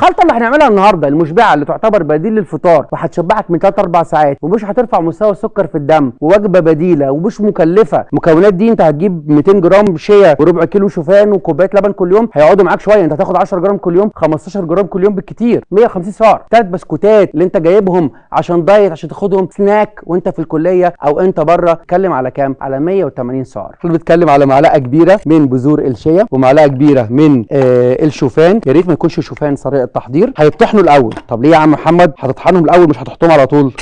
الخلطة اللي هنعملها النهارده المشبعة اللي تعتبر بديل للفطار وهتشبعك من 3 4 ساعات ومش هترفع مستوى السكر في الدم، ووجبه بديله ومش مكلفة. المكونات دي انت هتجيب 200 جرام شيا وربع كيلو شوفان وكوبايه لبن كل يوم، هيقعدوا معاك شوية. انت هتاخد 10 جرام كل يوم، 15 جرام كل يوم بالكتير، 150 سعر. 3 بسكوتات اللي انت جايبهم عشان diet، عشان تاخدهم سناك وانت في الكلية او انت بره، اتكلم على كام؟ على 180 سعر. احنا بنتكلم على معلقه كبيرة من بذور الشيا ومعلقة كبيرة من الشوفان. يا ريت ما يكونش شوفان سريع التحضير. هيطحنوا الاول. طب ليه يا عم محمد هتطحنهم الاول مش هتحطهم على طول؟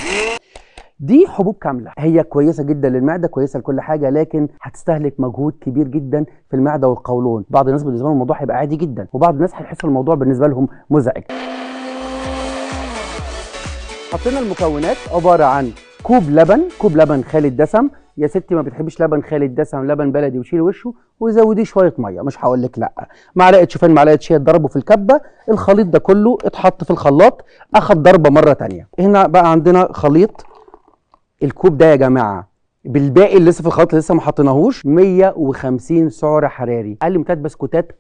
دي حبوب كاملة، هي كويسة جدا للمعدة، كويسة لكل حاجة، لكن هتستهلك مجهود كبير جدا في المعدة والقولون. بعض الناس بالنسبة لهم الموضوع هيبقى عادي جدا، وبعض الناس هيحسوا الموضوع بالنسبة لهم مزعج. حطينا المكونات عبارة عن كوب لبن، كوب لبن خالي الدسم. يا ستي ما بتحبش لبن خالي الدسم، لبن بلدي وشيل وشه وزوديه شوية مية، مش هقول لك لا. معلقه شوفان، معلقه شيا، اتضربوا في الكبه. الخليط ده كله اتحط في الخلاط، اخد ضربه مرة ثانية. هنا بقى عندنا خليط الكوب ده يا جماعة بالباقي اللي لسه في الخليط اللي لسه ما حطيناهوش، 150 سعر حراري. اقل من 3 بسكوتات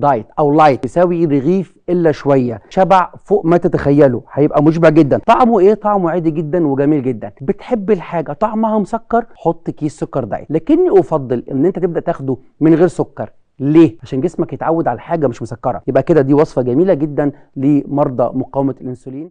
diet او light يساوي رغيف الا شوية. شبع فوق ما تتخيلوا، هيبقى مشبع جدا. طعمه ايه؟ طعمه عادي جدا وجميل جدا. بتحب الحاجة طعمها مسكر، حط كيس سكر diet، لكني افضل ان انت تبدا تاخده من غير سكر. ليه؟ عشان جسمك يتعود على حاجة مش مسكره. يبقى كده دي وصفه جميلة جدا لمرضى مقاومة الانسولين.